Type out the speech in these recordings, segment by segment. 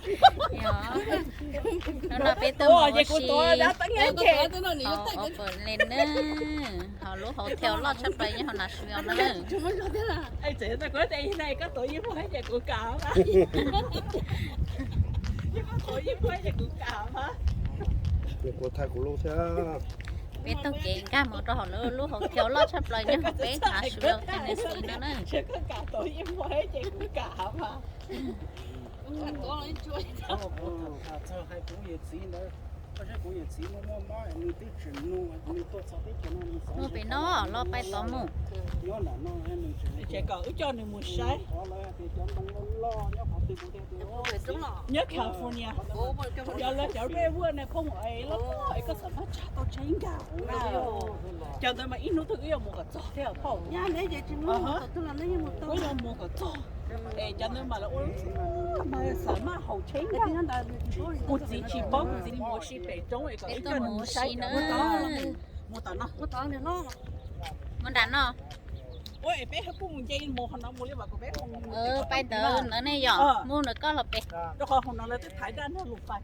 Hnub no peb tuaj mus ua si hauv Oakland na, hauv lub hotel loj tshaj plaws nyob hauv Nashville no na. Kuv thaij kuv lub thiab. Peb taug kev nkag mus rau hauv lub hotel loj tshaj plaws nyob hauv peb Nashville, Tennessee no na. Mus pem no los pais tod mus. Ces kom wb coj nws mus saib. Nyob California, yog lawv cov redwood na phooj ywg, es koj xam maj tshaj tau tsheb nkag. Cov ntawd mas ib hnub twg wb yuav mus kom txog thiab phauj. Wb yuav mus kom txog. Es cov ntawd mas lawv ua mas xam maj haus tsheb nkag. Kuv txiv tsis paub, kuv txiv mus ua si pem roob es kom wb coj nws mus saib. Mus tom no. Mus nram no. Ua es peb kuj mus nce mus qhov no mus li mas kuv peb mus pais ntawd ntawd ne yom, mus ntawm koj los pem. Rau qhov hauv no lawv twb thaiv daj nrog lus fais.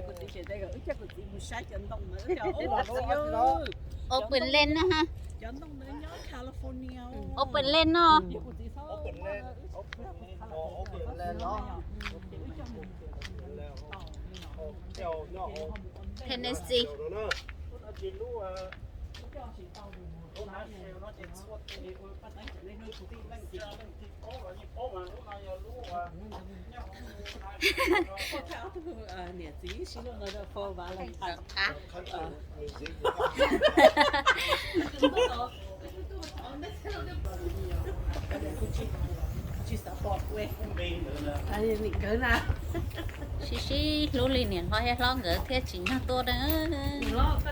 Kuv txiv ces wb coj kuv txiv mus saib cov ntoo ntawd. Open land na ha. Cov ntoo ntawd nyob California. Open land no. Tennessee. Niam txiv sib hlub no rau Valentine. Sib sib hlub li niam hlob thiab hlob nkawd thiaj tsim nyog tuaj na.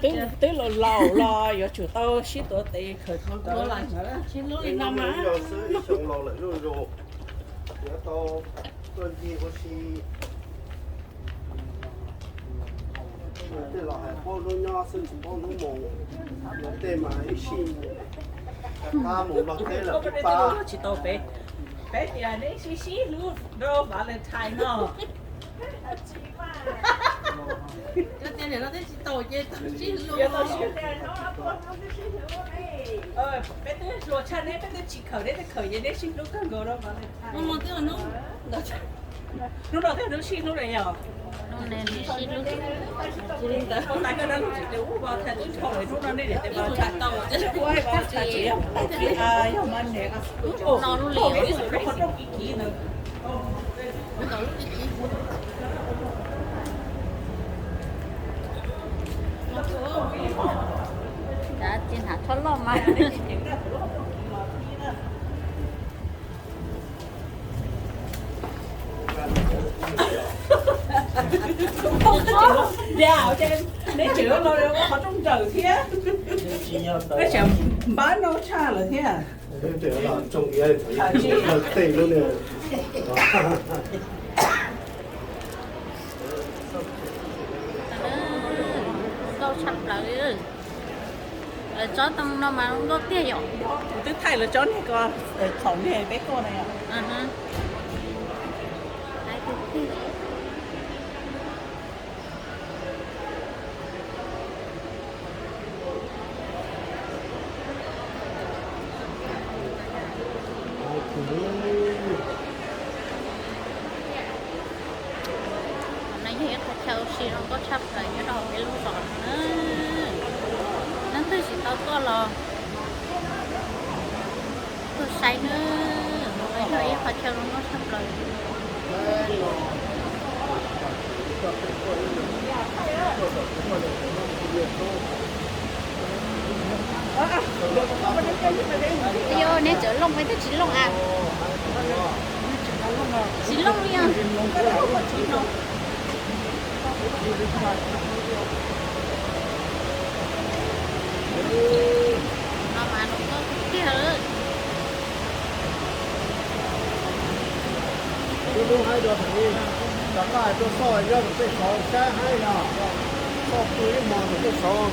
Twb laus laus los yuav tsum tau sib tuav tes khawm. Xwb ib xyoo laus lawm zuj zus, yuav tau tuaj ncig ua si. Tej laus hais paub hnub nyob xwb tsis paub hnub mus, tej mas ib sij qab mus Nplog teb lawm pib pab. Tsis tau peb, peb tias neb sib sib hlub rau Valentine no. Peb twb hluas tshaj neb, peb twb tsis khawm neb twb khawm ces neb sib hlub kawg nkaus rau Valentine. Hnub no twb hnub sib hlub lawm yog. Ua tas koj dab lub tseem tias ub Valentine twb dhau lawm, hnub no nej niam tais Valentine tau, tab sis ua Valentine tseem yog, yog Monday. No lub li qhov rooj kiv kiv ntawd. Ces hnav tsho loj mas. Neb tseem ua qhov rooj nraws thiab, neb tseem npab no tshaj lawm thiab. Nkauj tshaj plaws li. Lawv tsob ntoo no mas nkauj tiag yom. Kuv twb thaij lawv tsob niag ko thaum niag peb tuaj na yom. Qhov no yog ib qhov chaw ua si zoo nkauj tshaj plaws nyob rau hauv peb lub zos no na. Leej twg tsis tau tuaj los tuaj saib nawb, yog ib qhov chaw zoo nkauj tshaj plaws. Yog neb txawm looj peb twb tsis looj a. Tsis looj li os. No mas zoo nkauj tiag. Lub hnub haib dua thaum ub, rov qab hais tuaj xauj nyob rau tej saud saib haib no, xauj pw ib hmos rau tej saud.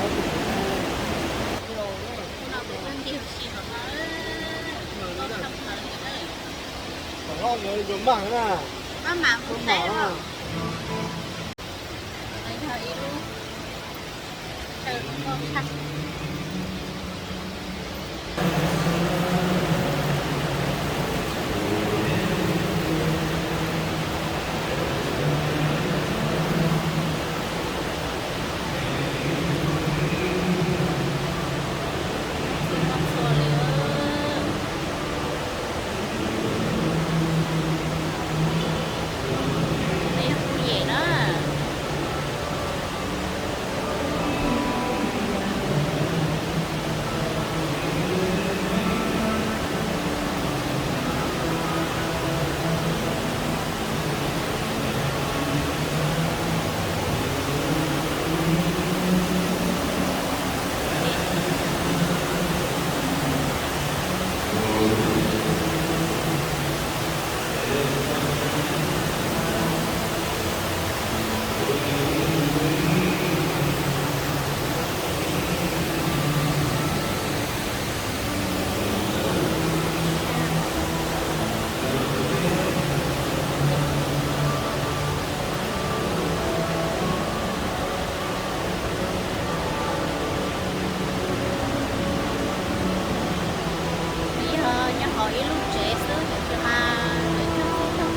Yog nyob hauv ib lub tsev xwb tiam sis mas lawv cog tib cog.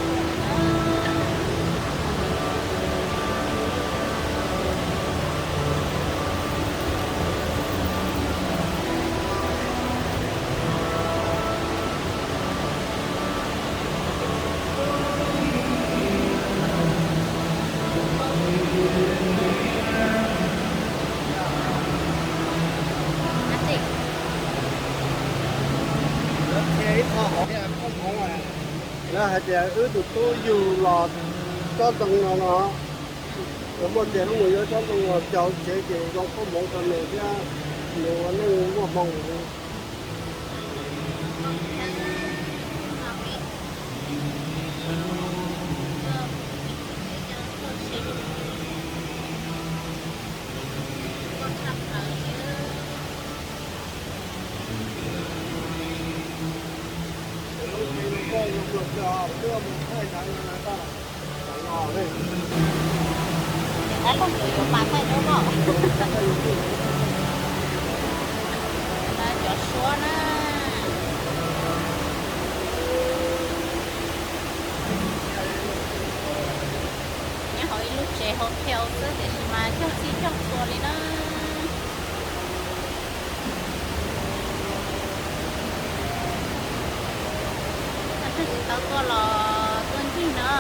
Lawv hais tias wb tus tub yug los tsob ntoo no no, lawv muaj tias wb mus yuav tsob ntoo no cog tsev ces zoo koob hmoov rau nws thiab, nws ua neej muaj hmoo li. Tab leej yuav yuav mas thaij duab os. Cov suab na. Nyob hauv ib lub tsev hotel xwb tiam sis mas cog txhij cog txhua li na. Tsis tau tuaj los tuaj ncig na.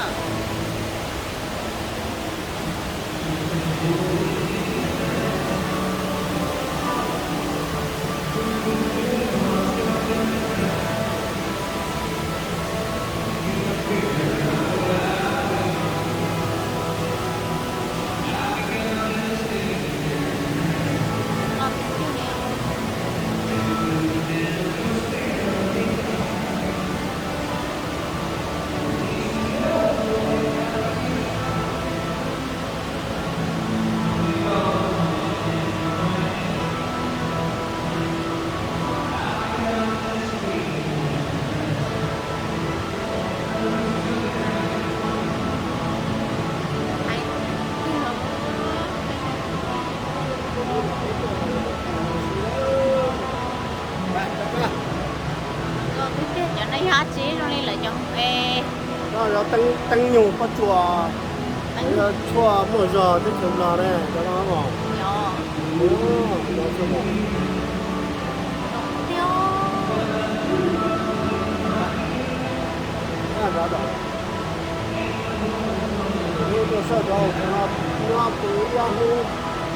Cov no yog dab tsi zoo li lawv cov es. No yog teeb nyuj pob tsuas, tshuaj muaj zog teb chaws Nplog ne, cov no os.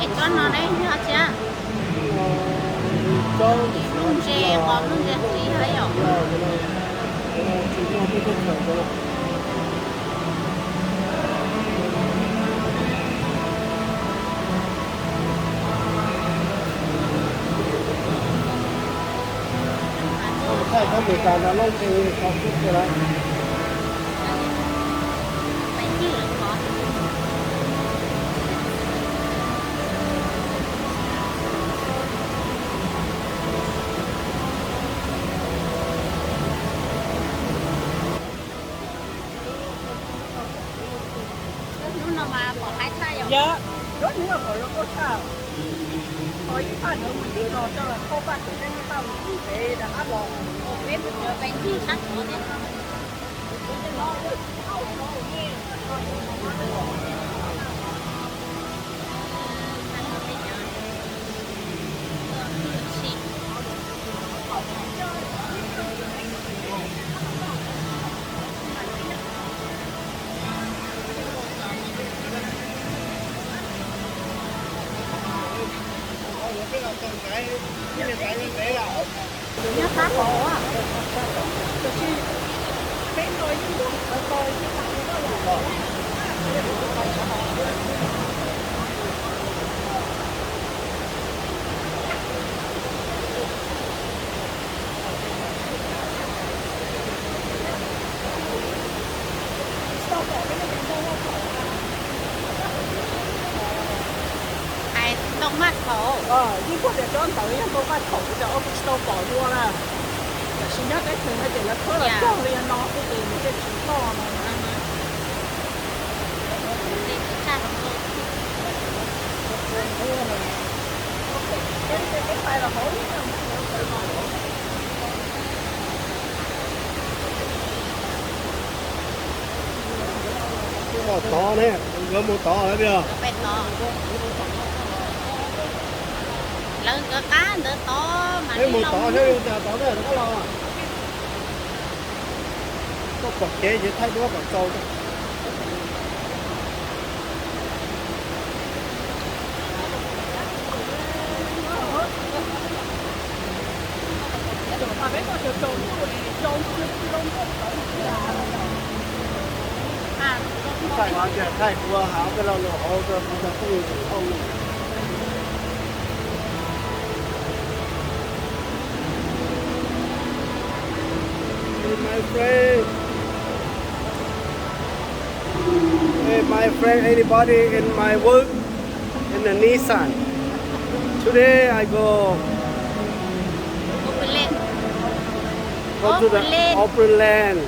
Es tsob no ne yog dab tsi? Nplooj ntse, qos nplooj ntse qis yog yom. Thaij cov Hnub no mas pom haib tshaj yom? Yog, hnub no pom zoo nkauj tshaj. Qhov ib paj ntawd mus ib los tso los thauj paj tseem ceeb paj mus ib pem rov qab los. Peb mus cov pem ncig sab tod thiab. Nyob sab tod, tiam sis peb no yeej muaj tau. Hais tsis tau maj thaum. Yeej kuj tias cov ntawd yog tau maj thaum, kuv tias ob kuv tsis tau pom dua na. Tiam sis nyob teb chaws no ces lawv khawb los cog li no xwb ces nws thiaj tsis loj no. Mus tod ne, nkawd mus tod lawm. Lawv nkawd qab ntawd tod mas peb mus tod thiab, tod ntawd rov qab los. Koj pom kev ces thaij duab kom txaus. Thaij kuv hais ob peb lo lus hauv rau kuv cov phooj ywg txhua tus. Hey, my friend. Hey, my friend, anybody in my work in the Nissan? Today I go, go to the open land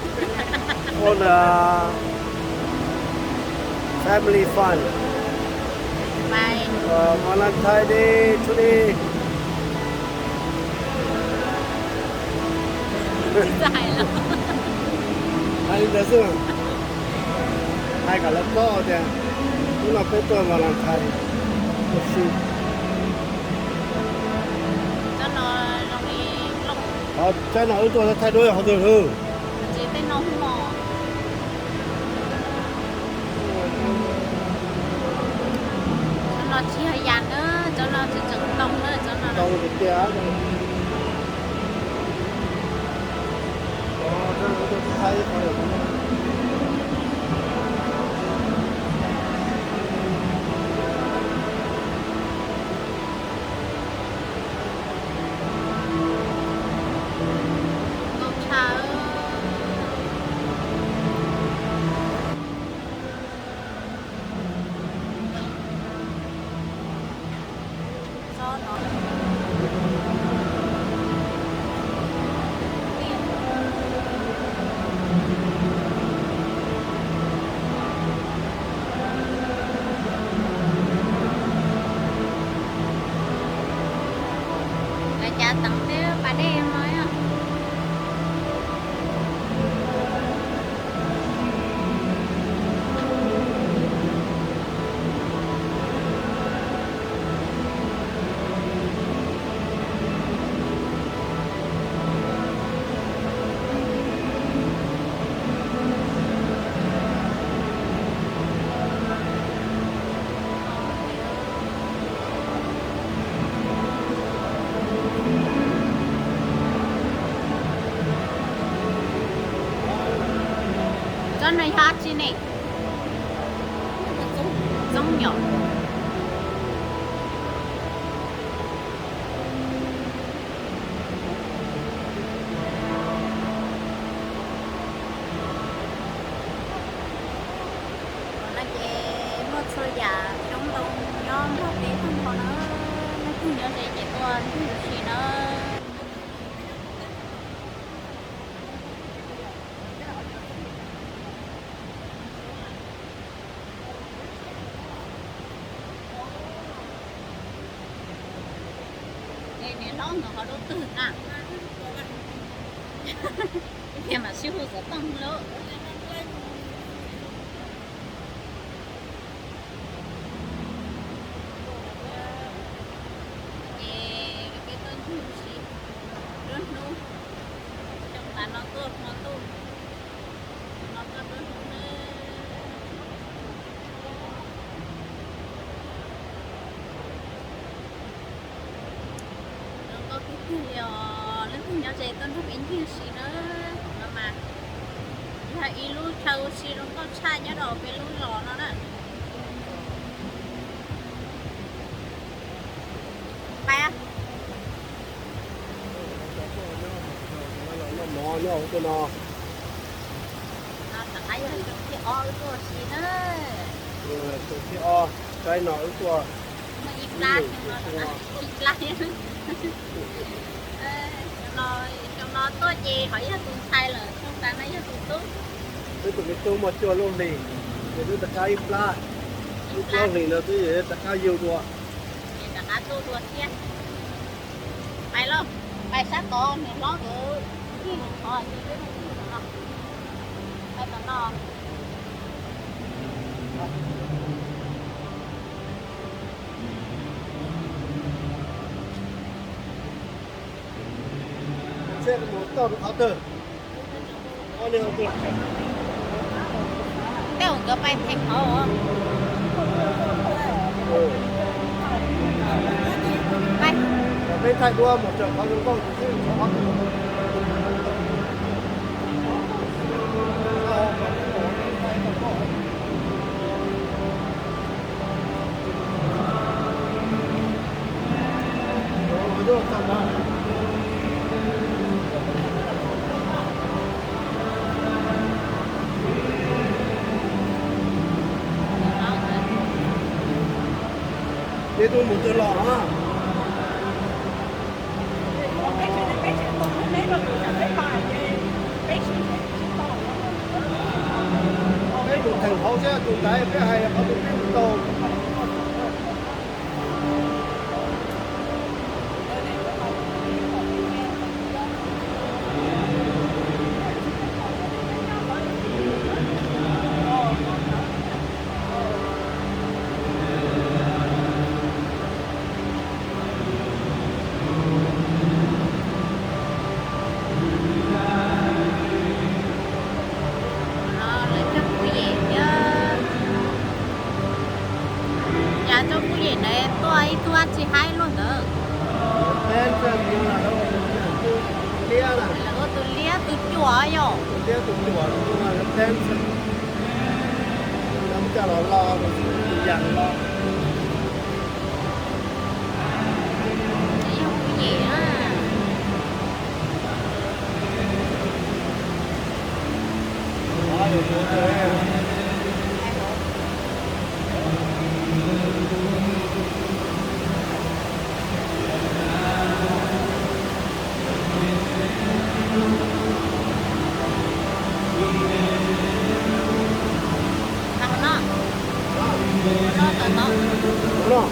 for the family fun. Valentine Day today. Hais li ntawd xwb. Hais kom lawv paub tias hnub no peb tuaj Valentine. Tsob no wb tuaj thaij duab yog qhov twg? Tsob no tsis yog yas na, tsob no tseem ntoo na, tsob no ntoo tiag tiag. Lawv cav teev peb pas dej no. Tsob no yog dab tsi ne? Txoob nyom. Nrog peb tag nrho na, leej twg nyob ze ces tuaj ntsuag ua si na. Es niam hlob nkawd ho dua twg na? Tias mam sib hu xov tooj lawm. Ces peb tuaj ntsuag ua si nruab hnub, xyoo tas no tuaj hmo ntuj, no tuaj nruab hnub nawb. Zoo nkauj tiag tiag li os, leej twg nyob ze tuaj nrog peb ncig si na. Thaum no mas yog ib lub chaw ua si zoo nkauj tshaj nyob rau peb lub zos no na. Pais. Noj mov nyob hauv tuaj no. No rov qab yog xyoo thib ob wb tuaj ua si na. Xyoo thib ob saib no wb tuaj. Muaj ib plab, ib plab. Xyoo no tuaj ces ho yog tus ntxhais lawm, xyoo tas no yog tus tub. Wb tus me tub muaj cuaj lub hlis, ces twb rov qab ib plab. Ib plaub hlis no twb rov qab yug dua. Ces rov qab tuaj dua thiab. Pais lauj, pais sab tod niam hlob nkawd ncig qhov ces peb mus ncig tom no. Pais tom no. Tej zaum nkawd pais theem hauv. Peb thaij duab mus raws qhov zoo nkauj xwb. Peb tuaj mus twg los na? Peb mus theem hauv thiab tus ntaiv peb hais qhov twg peb mus tau. Lawv coj kuv yem thiab. Cas coj kuv yem ntawd tuaj ib tug dab tsi haib luaj ntawd. Lawv ua tus liab tus cuam yom. Yog kuv yem na. Tau no. Tau no, tau no.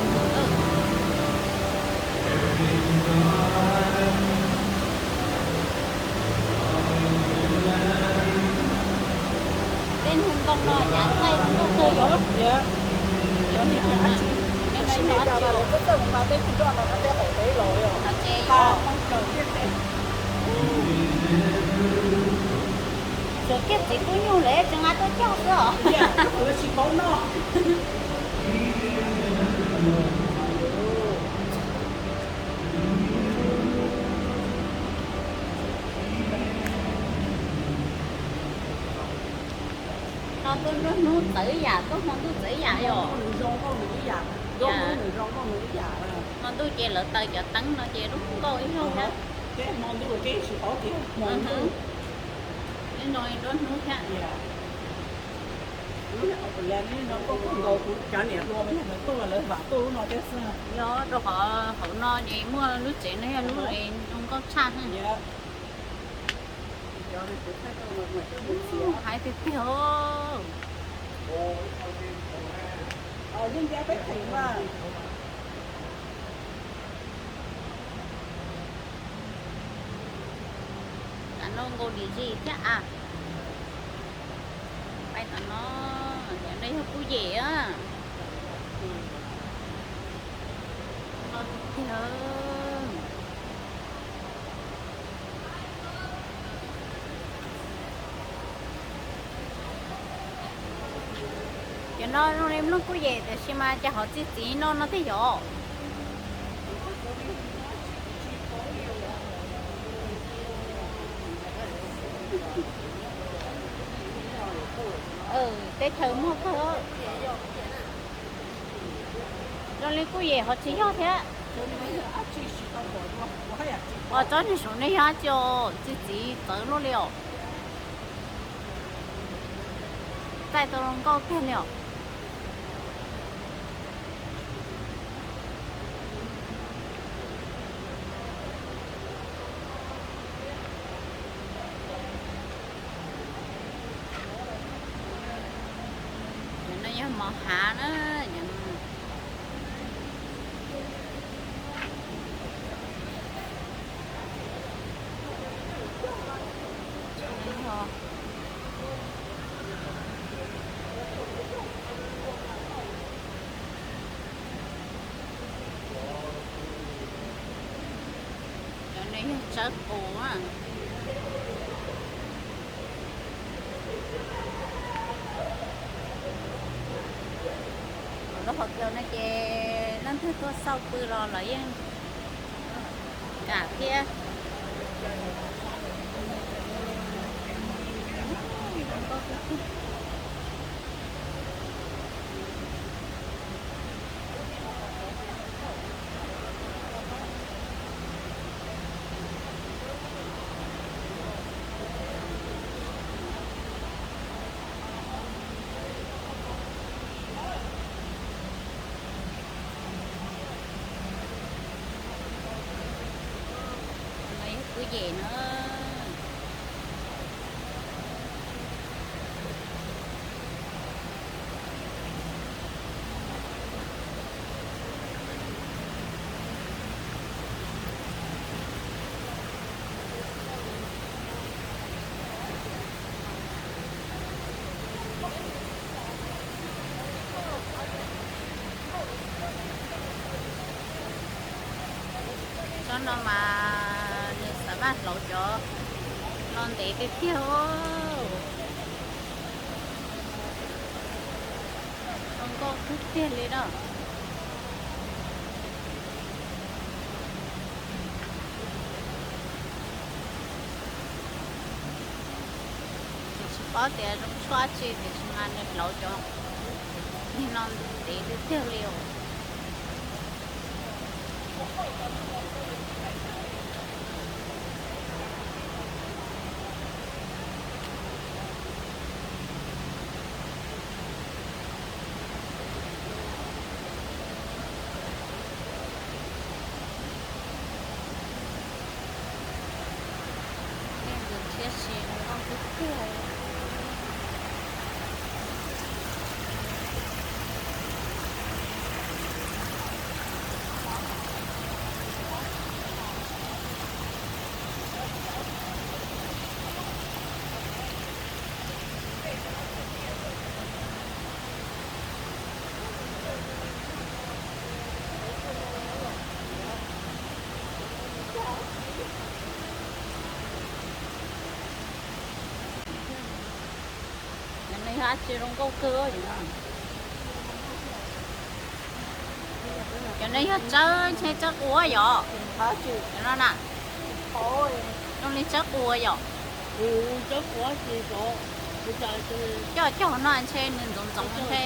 Tej hnub ntoo no cas thaij zoo nkauj kawg li. Yuav li no, yuav li no ces yuav. Txawm kiag txiv tub nyuj lawm tseem nqa tuaj cog xwb os. No tuaj nruab hnub txawv yam, tuaj hmo ntuj txawv yam yom. Hmo ntuj ces lawv taws cov teeb no ces lub nkauj ib zaug thiab. Ib nroo nruab hnub thiab. Yog rau qhov hauv no ces muaj lub tsev no yog lub zoo nkauj tshaj. Hais tiag tiag. Tam no nkaus dim zis thiab a. Pais tom no, cov no yog kuj yem a. Tiag. Cov no zoo li nplooj kuj yem tiam sis mas cas ho txi txiv no no thiab yom. Teb chaws muag kawg. Zoo li kuj yem ho tsis yog thiab. Os, tsob niag saum no yog dab tsi os, txi txiv txawv luaj li os. Txaij tau zoo nkauj tiag li os. Cov no yog mov hav na. Cov no yog tsawb qus. Lub hauv paus no ces leej twg tuaj xauj pw los lawv yeej kam thiab. Kuj yem na. Tsob no mas nws xav vaj hlauv cov no ntev tiag tiag. Zoo nkauj kawg tiag li na. Tsis paub tias zoo tshuaj tsi tiam sis mas nws hlauv cov niag no ntev tiag tiag li os. Ntxim thiab si nkauj tiag tiag. Cov no yog dab tsi zoo nkauj kawg os cov no? Cov no yog tsawb ntshe tsawb quav yom? Cov no na, zoo li tsawb quav yom? Coj coj no ntshe nws ntxoov ntxoov ntshe.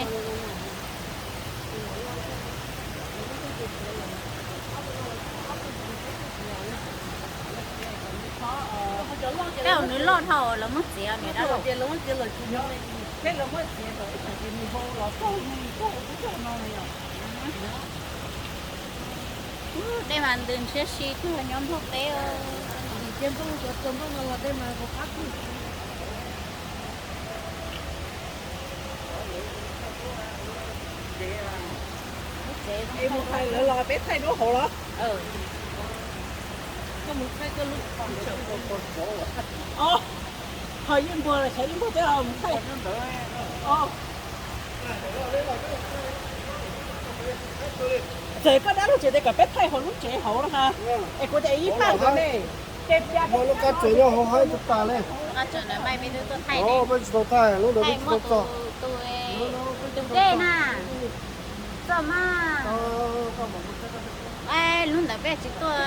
Tej zaum nws loj dhau los muab txiav niam dab laug. Dej mas ntws ntshiab si kawg nyob Nplog teb. Mus thaij lawv los peb thaij duab hauv los? Ho yeej npua los, tshav yeej npua teb los mus thaij. Txawm koj dab laug tsev tias kom peb thaij hauv lub tsev hauv no ha. Es kuv tias ib pab hauv ne. Lub qab tsuas nyob hauv haib tas tas li. Peb tsis tau thaij, lub ntawd peb tsis tau txog. Tus dej na, txog mas. Lub ntawd peb tsis tuaj.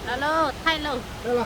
Los lauj, thaij lauj.